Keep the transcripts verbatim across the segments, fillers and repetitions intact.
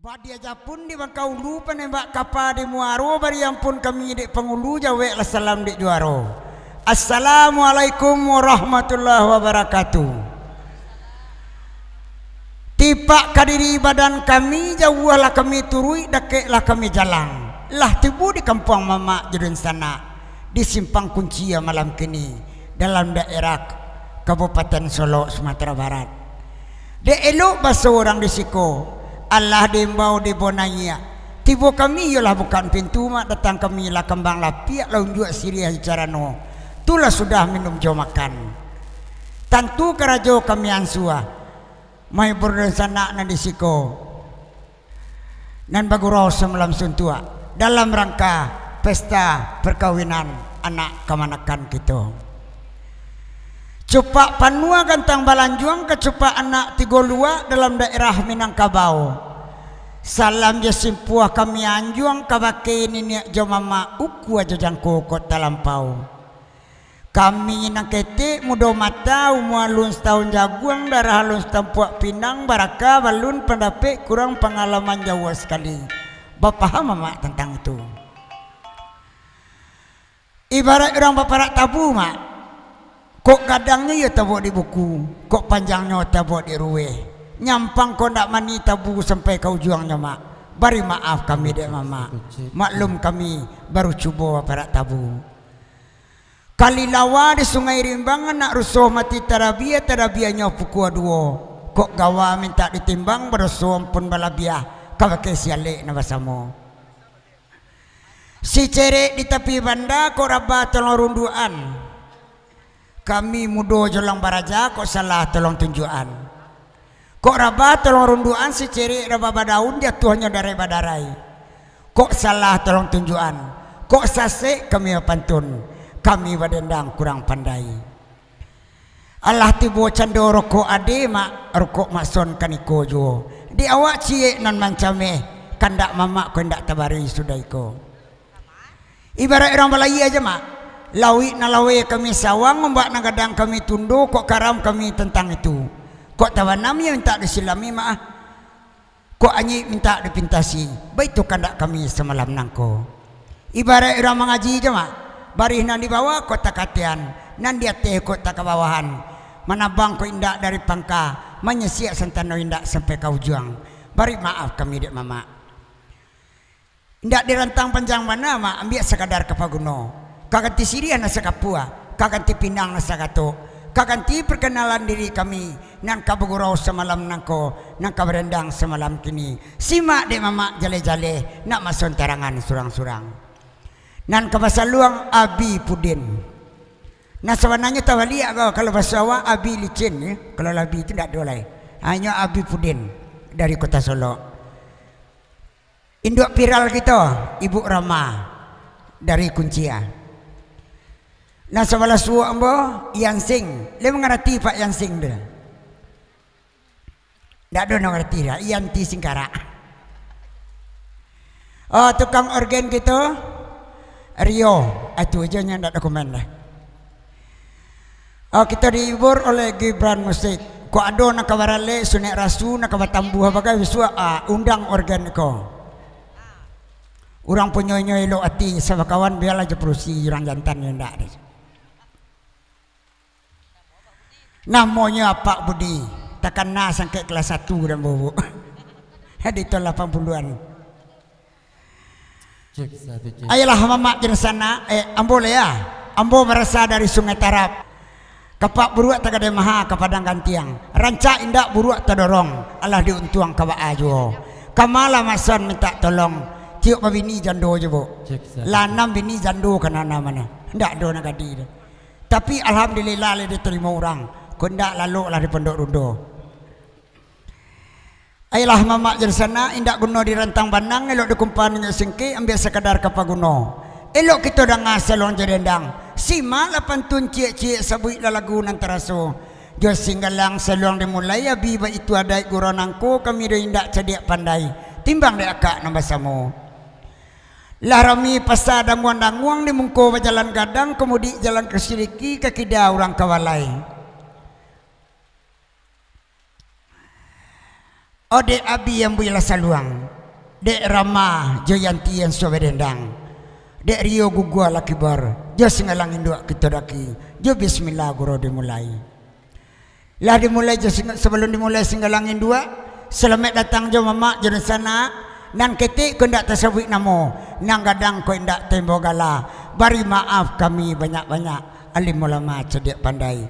Badia japun di Bangkaulu, panembak kapa di muaro, bariampun kami dek pangulu, jaweklah salam dek juaro. Assalamualaikum warahmatullahi wabarakatuh. Tipak ka diri badan kami, jauahlah kami turuik, dakeklah kami jalang. Lah tibo di kampuang mamak jo dunsanak, di Simpang Kuncia malam kini, dalam daerah Kabupaten Solok, Sumatera Barat. Dek elok baso urang di siko, alah diimbau di Bonaiak. Tibo kami iyolah bukan pintu, mak, datang kami lah kambang lapiak, lah unjuak siriah carano. Tu lah sudah minum jo makan. Tantu karajo kami ansua, mahibur dunsanak nan di siko, nan bagurau samalam suntuak, dalam rangka pesta perkawinan anak kamanakan kito. Cupak panuah gantang balanjuang, kacupak anak tigo luak dalam daerah Minangkabau. Salam jo simpuah kami anjuang, kabake niniak jo mamak, ukua jo jangko kok talampau. Kami nan ketek mudo mata, umua alun satahun jaguang, darah alun satampuak pinang, baraka balun pandapek, kurang pangalaman jauah sakali bapaham mamak tantang itu. Ibaraik urang baparak tabu, mak. Kok gadangnyo iyo tabuak di buku, kok panjangnyo tabuak di ruweh. Nyampang kok ndak mani tabu sampai ka ujuangnyo, mak. Bari maaf kami dek mamak. Maklum kami baru cubo baparak tabu. Kali lawa di Sungai Rimbang, anak ruso mati tarabiah, tarabiahnyo pukua duo. Kok gawa mintak ditimbang, badoso ampun balabiah, kabake si alek nan basamo. Si cerek di tapi banda, kok raba tolong runduakan. Kami mudo jolang baraja, kok salah tolong tunjuakan. Kok raba tolong runduakan, si cerek raba badaun, jatuahnyo darai badarai. Kok salah tolong tunjuakan, kok sasek kami bapantun, kami badendang kurang pandai. Alah tibo cando rokok ade, mak, rokok Mak Son kaniko juo. Di awak ciek nan mancameh, kandak mamak ko indak tabari sudah iko. Ibaraik urang balayia aja, mak. Lauik nan laweh kami sawang, ombak nan gadang kami tundo, kok karam kami tantang itu. Kok tabanam iyo mintak disilami, mak, ah. Kok anyik mintak dipintasi, baitu kandak kami samalam nangko. Ibaraik urang mangaji aja, mak. Barih nan di bawah kok takatian, nan di ateh kok takabawahan. Manabang kok indak dari pangka, manyisiak santano indak sampai ka ujuang. Bari maaf kami dek mamak. Indak dirantang panjang bana, mak, ambiak sakadar ka paguno. Ka ganti siriah nan sakapua, ka ganti pinang nan sagatok, ka ganti parkanalan diri kami, nan ka bagurau samalam nangko, nan ka barendang samalam kini. Simak dek mamak jaleh-jaleh, nak masontarangan surang-surang. Nan ka basaluang Abi Pudin. Nah, sabananyo tabaliak ko, kalau baso awak Abi Licin, yo. Kalau Labi tu ndak ado lai. Hanyo Abi Pudin dari Kota Solok. Induak viral kito, Ibu Rama dari Kuncia. Nah, sabalah suok ambo, Yan Sing. Lai mangarati Pak Yan Sing tu? Ndak ado nan ngarati dah, Yan Ti Singkarak. Oh, tukang orgen kito, Rio. Ah, tu aja nyo ndak dokumen dah. Oh, kito dihibur oleh Gibran Musik. Kok ado nan ka baralek, sunek rasu, nan ka batambuah bagai bisuak, ah, undang orgen ko. Urang punyo inyo elok ati, sabakawan bialah jo padusi, urang jantan yo ndak deh. Namonyo Apak Budi, takana sangkek kelas satu dan bobo. Di tahun lapan puluhan. Cek satu, cek. Ayolah, mamak jan sanak, eh, ambo lah ya. Ambo marasa dari Sungai Tarab. Kapak buruak tagadai maha ka padang gantiang. Rancak indak buruak tadorong, alah diuntuang ka baa juo. Kamalah masan mintak tolong, tiok babini jando je, Bu. Cek satu. Lanam bini jando ka nana mano. Ndak ado nan gadi tu. Tapi alhamdulillah lah ditarimo urang. Ko ndak lalok lah di Pondok Rundo. Ayolah mamak jan sanak, indak guno dirantang banang, elok dikumpan inyo singkek, ambiak sakadar ka paguno. Elok kito danga saluang jo dendang. Simaklah pantun ciek-ciek, sabuiklah lagu nan taraso. Jo singgalang saluang dimulai, abi baitu adaik gurau nangko, kami do indak cadiak pandai, timbang dek akak nan basamo. Lah rami pasa danguang-danguang, di mungko bajalan gadang, ka mudik jalan ka Siliki, ka kida urang ka balai. Odek Abi Ambuilah Saluang, dek Rama jo Yanti Ansua Badendang, dek Rio Gugua Lakibar, jo Singgalang Induak Kito Daki, jo bismillah guru dimulai. Lah dimulai jo sing-, sabalun dimulai Singgalang Induak, salamaik datang jo mamak jo dunsanak, nan ketek ko indak tasabuik namo, nan gadang ko indak taimbo gala, bari maaf kami banyak-banyak, alim ulama cadiak pandai.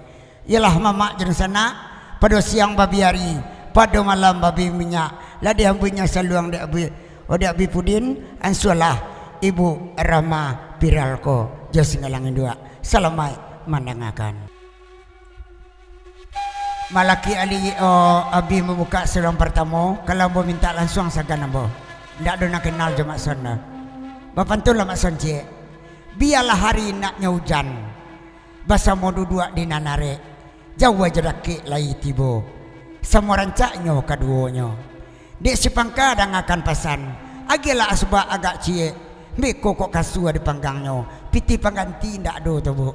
Iyolah mamak jo dunsanak, pado siang babiari, pado malam babiminyak, lah diambuinyo saluang dek Abi, oh, dek Abi Pudin, ansualah Ibu Rama Piral ko, jo Singgalang Induak, salamaik mandangakan. Malaki ali, oh, Abi mambukak saluang partamo, kalau ambo mintak lansuang sagan ambo. Indak ado nan kenal jo Mak Son doh. Bapantunlah Mak Son ciek. Bialah hari naknyo ujan. Basamo duduak di nan arek, jauah jo dakek lai tibo, samo rancaknyo kaduonyo. Dek si pangka dangakan pasan, agiahlah asbak agak ciek, beko kok kasua dipanggangnyo, pitih pangganti indak ado tu, Bu.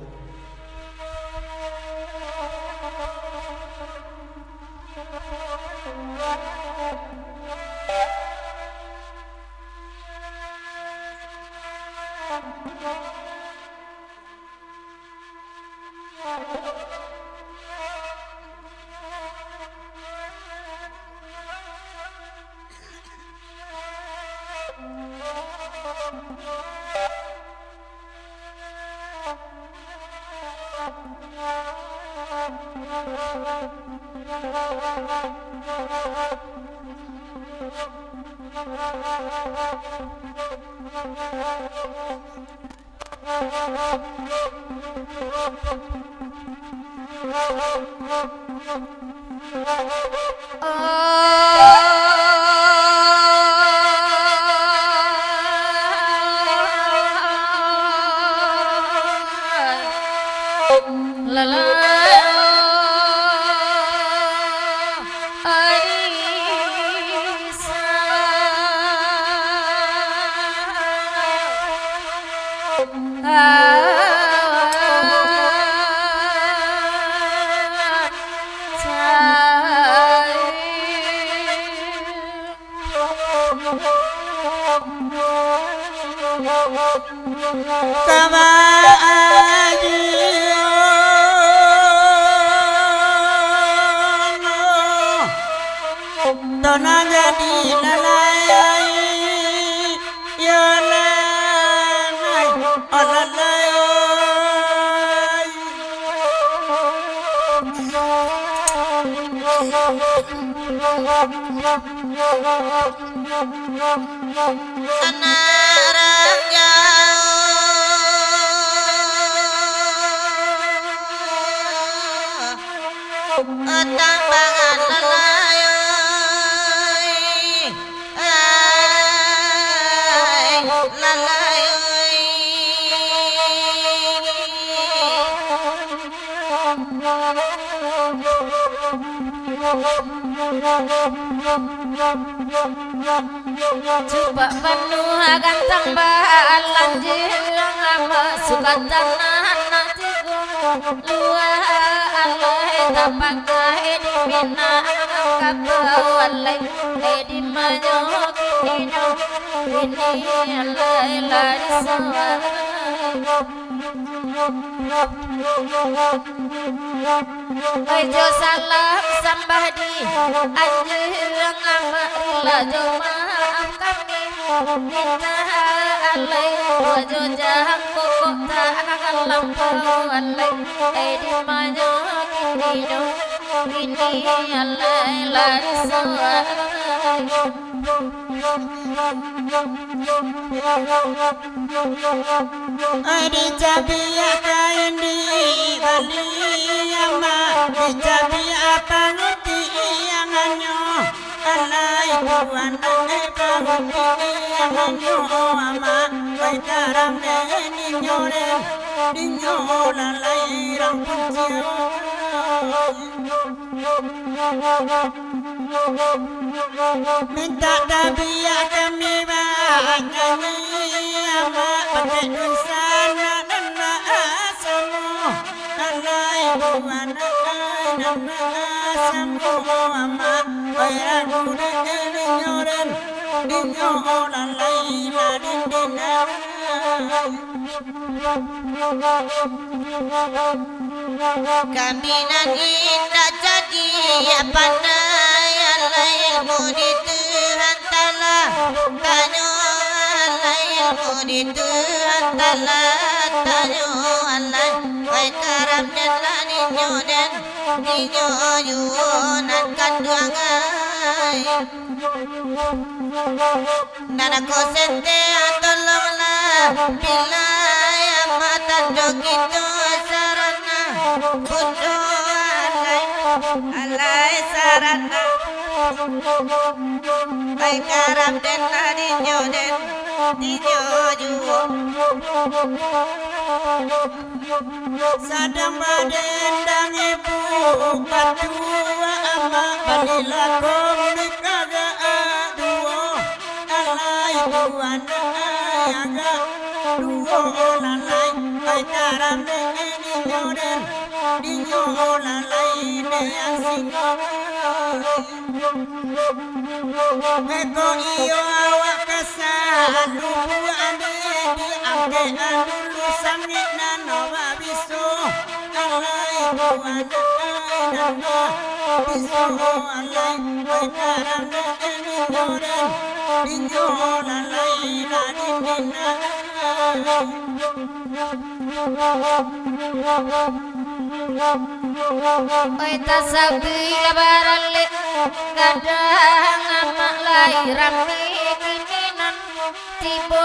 Tanah jadi lalai, yo lalai, oh lalai, oi. Anak raja, tambangan lalai, ai, lalai. Cupak panuah gantang balanjir, masuak tanah nan tigo luah, alai tapakai di Minangkabau, alai di manyo kininyo, kini alai lah di sawah. Oi, jo salam sambah di anjuang, amak rila jo maaf kami mintak alai, jo jangko kok talampau alai, ai di manyo kininyo, kini alai lah di sawah. Dicabiak kain di baliak, amak, dicabiak parutiangannyo, alai buah nan di parutiangannyo, amak, bai tarang den inyo den, inyo lalai rang puncio. Mintak tabiak kami banyanyi, amak, pakai dunsanak nan baaso, alai buah nan, ai, nan baaso. Samo amak, oi aku dek ninyo den, ninyo lalai lah dindinai. Kami nan indak jadi pandai, alai ilmu di Tuhan Taala, tanyo alai ilmu di Tuhan Taala, tanyo alai, oi karam den lah ninyo den. Inyo juo nan kanduang ai. Nan ko sente tolonglah, bilai amak tando kito sarana. Bundo alai, alai sarana. Ai karam den lah dinyo den, dinyo juo. Sadang badendang ibu batua, amak balilah komik agak duo. Alai tuan ai agak duo lalai, ai karam dek ninyo den, dinyo lalai dek singo. Eko iyo awak kasalubuak, dek diangkek dulu sangik nan babiso. Alai Tuhan, alai nan babiso, alai, ai karam dek ninyo den, dinyo lalai lah dindinai. Oi, tasabilah baralek, gadang amak lai rami kini nan tibo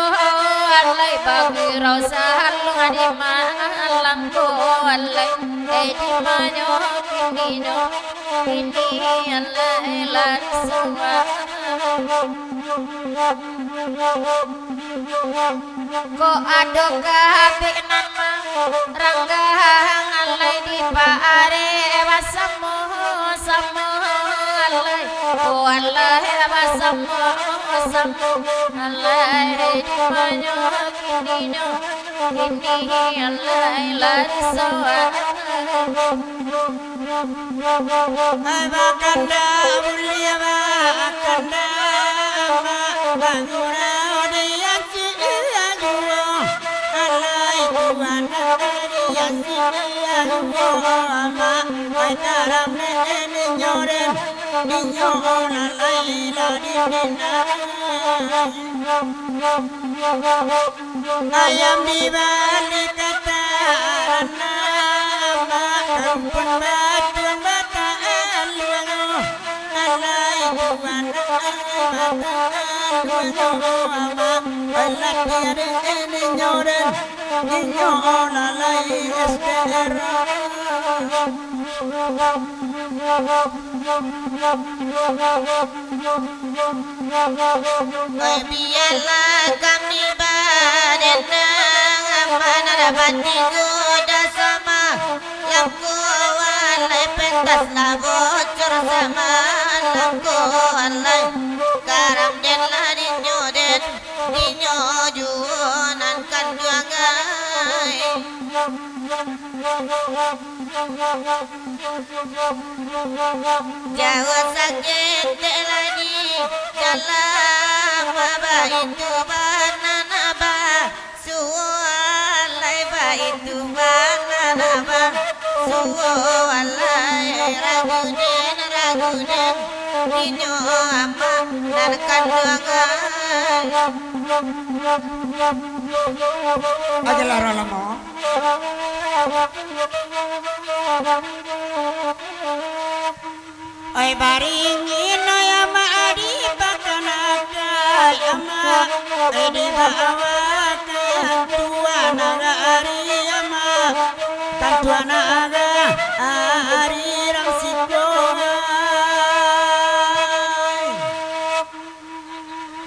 alai bagirau saluang di malam ko alai, eh, di manyo kini nyo, kini alai lah suah. Kok ado kabek nan maranggang alai di paarek basamo-samo alai. Oh alai basamo-samo alai di manyo kininyo, kini alai lah disoak. Ai bakanda buliah bakanda, bangurau di aci juo. Alai Tuhan, alai di aci juo, amak. Ai karam dek ninyo den, ninyo lalai lah dindinai. Ayam di balik kata anak, amak kampun batuang bataluang. Alai Tuhan, alai bataluang, amak. Alah tiada ninyo den, ninyo lalai S D R. Oi, bialah kami badendang, amak nan batigo dah sama. Lampu alai pentas lah bocor sama. Lampu alai karam den lah dinyo den, dinyo juo nan kanduang ai. Jauah saketek lai di dalam, baitu bana nan basuo alai, baitu bana nan basuo alai, ragunan, ragunan, inyo amak nan kanduang ai. Ajalah urang lamo. Oi, baringin, oi, amak, di pakanakan, amak, oi, di bawah kan tuan agak ari, amak, kan tuan agak ari rang siko, ai.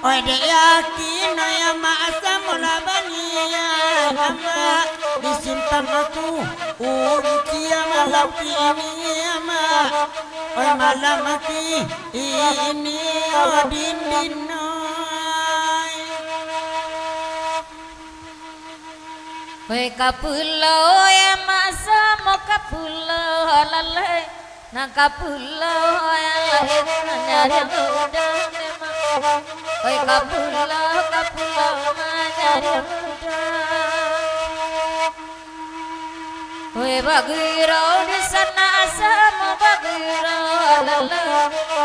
Oi, dek yakin, oi, amak, asa mula baniaik, amak, di simpang aku, unci, amak, lauki ini, amak. Oi, malam aki, ini, oh, dindin, oi. Oi, ka pulo, oi, amak, samo ka pulo, lalai. Nan ka pulo yang lain manyari udah memang. Oi, ka pulo, ka pulo manyari udah. Oi, bagirau di sana, samo bagirau lalu.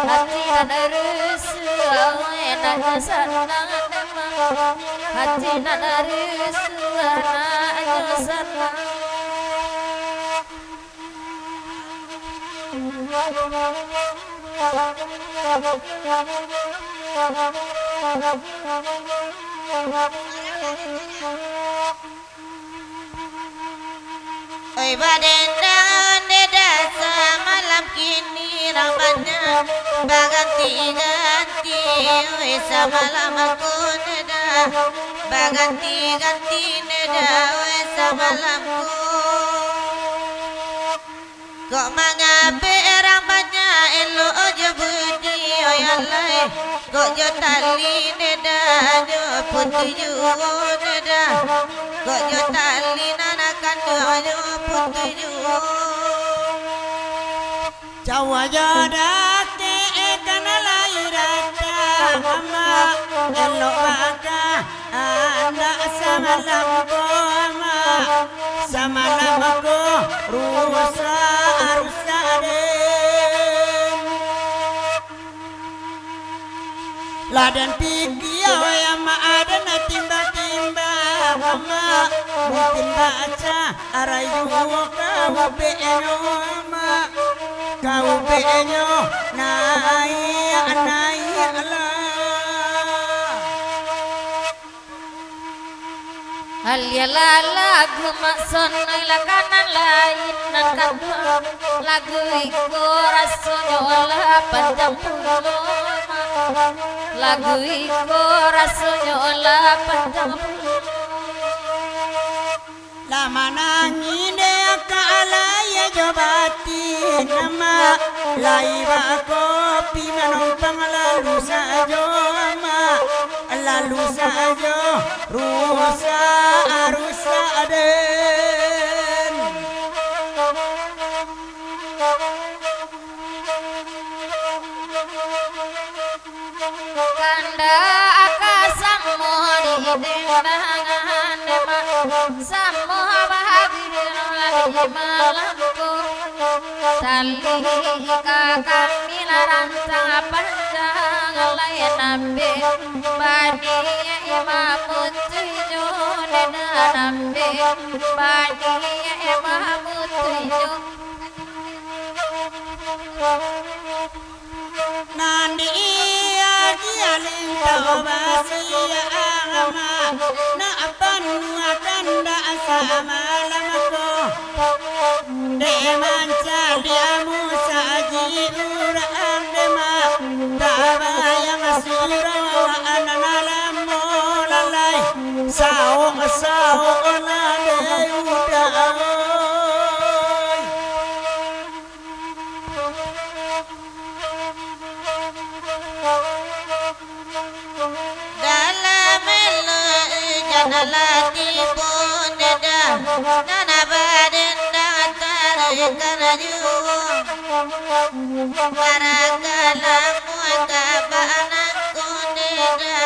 Hati nan rusuh, oi, nak sanang memang. Hati nan rusuh, nak sanang. Oi, badendang deda samalam, kini rang banyak baganti-ganti. Oi, samalam aku deda baganti-ganti deda, oi, samalam ku. Kok mangapek rang banyak elok jo budi, oi alai. Kok jo tali deda, jo putuih juo deda. Kok jo tali nan kanduang jo putuih juo. Jauah jo dakek, eh, kana lai datang, Amak. Elok baka andak samalam ko, Amak. Samalam ko rusak, rusak den. Lah den pikia, oi Amak, den timbang-timbang, Amak. Mungkin baca arayu kaubeknyo, Amak. Kaubeknyo naiak, naiak lah. Alialah lagu mak sonai lah kanan lain nan kaduo. Lagu iko rasonyo lah panjang pulo, Mak. Lagu iko rasonyo lah panjang pulo. Lah manangih dek alai jo batin, Amak. Lai bakopi manumpang lalu sajo, Amak. Lalu sajo, rusak, rusak den. Kandak ka samo di dendangan, Mak, samo bagi di malam ko. Tali ka kami lah rantang panjang, lai nambek bani imam tujuh, deda nambek bani imam tujuh. Nan diagiah lintau basiak, Amak, nak panuah kandak samalam ko. Dek mancaliak musaji urang, dek, Mak, tabayang surau nan lamo lalai, saok-saok nan dek udah, oi. Dalam elok ujan lah tibo neda, nan badendang taruih karajo. Barangkalah muka bana kuneda,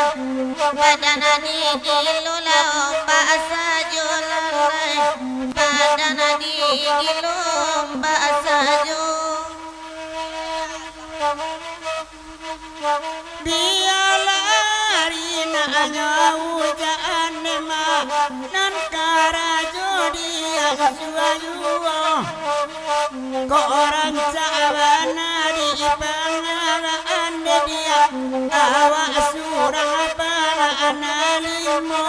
badan digilo lah ombak sajo lalai, badan digilo ombak sajo. Bialah rinaknyo ujan, Mak, nan karajo di asua juo. Kok rancak bana di pangaraan dek diak, awak surang panah limo.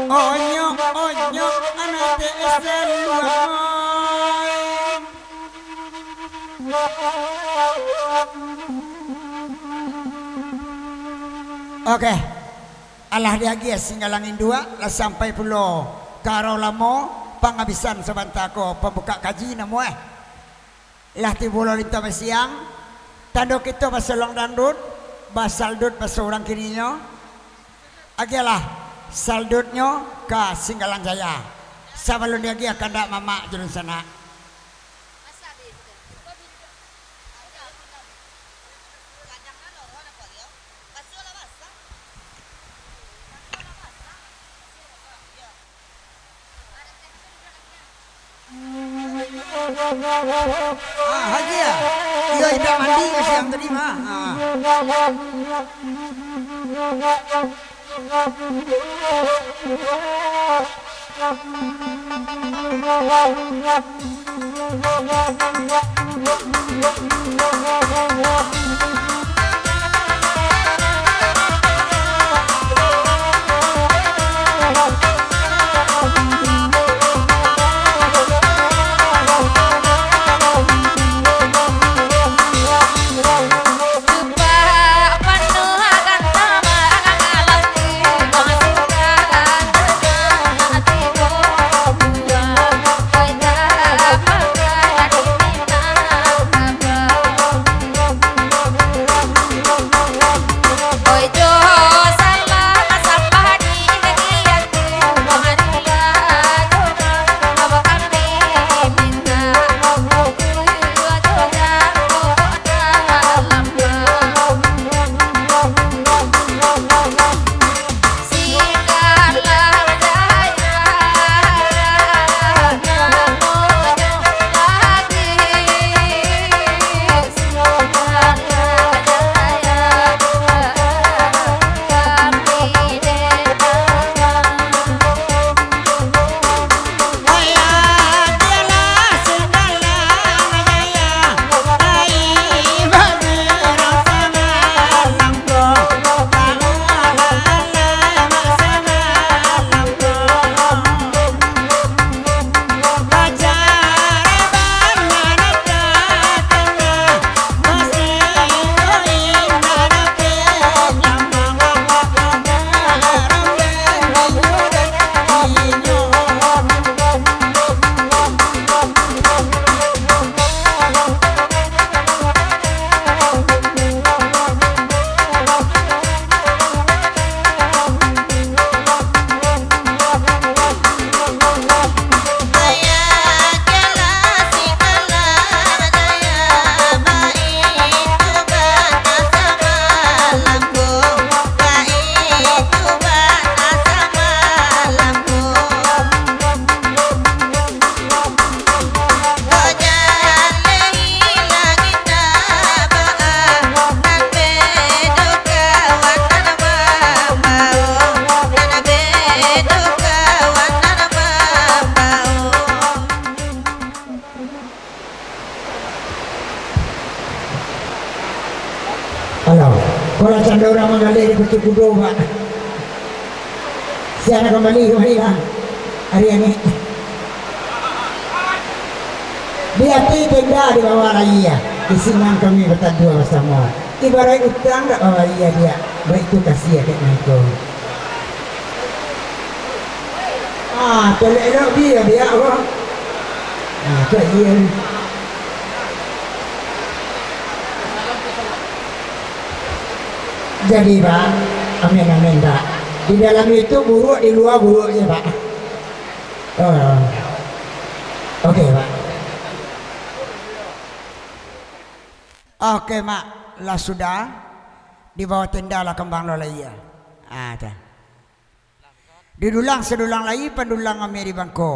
Onyok-onyok anak tesaluang. Oke. Alah diagiah Singgalang Induak, lah sampai pulo ka Rau Lamo, pangabisan sabanta ko pambukak kaji namo eh. Lah tibo lo lintau basiang, tando kito basaluang dangdut, basaldut basaurang kininyo. Agiahlah saldutnyo ka Singgalang Jaya. Sabalun diagiah kandak mamak jo dunsanak. Ah, Haji ya? Iyo, indak mandi ka siang tadi mah. Ah. Alah, kalau cando urang manggaleh di Kutu Kudo, Pak. Sia nak kambali kamari lah. Ari ni. Di ateh tenda dibawa lai, ya. Di sinan kami batanduah basamo. Ibaraik utang dak babayia, Diak. Baitu kasih dek mangko. Ah, tu elok-elok bia, Diak, ko. Ah, tu iya. Jadi, Pak, amin, amin, Pak. Di dalam itu buruak, di lua buruak je, Pak. Oh, oke, Pak. Oke, Mak, lah sudah. Di bawah tenda lah kambang lo lai, ya. Ah, dah. Didulang sadulang lai, pandulang amia di bangko.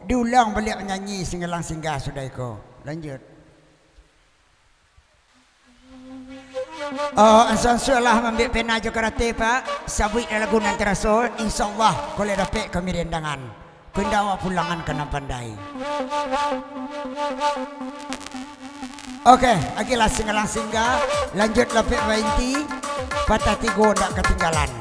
Diulang baliak manyanyi, Singgalang Singgah sudah iko. Lanjut. Oh, ansua-ansua lah maambiak pena jo karateh, Pak. Sabuik lah lagu nan taraso, insyaallah, kalau dapek kami riandangan. Ko indak awak pulangan ka nan pandai. Oke, agiahlah Singgalang Singgah, lanjut lapek bainti, patah tigo ndak katinggalan.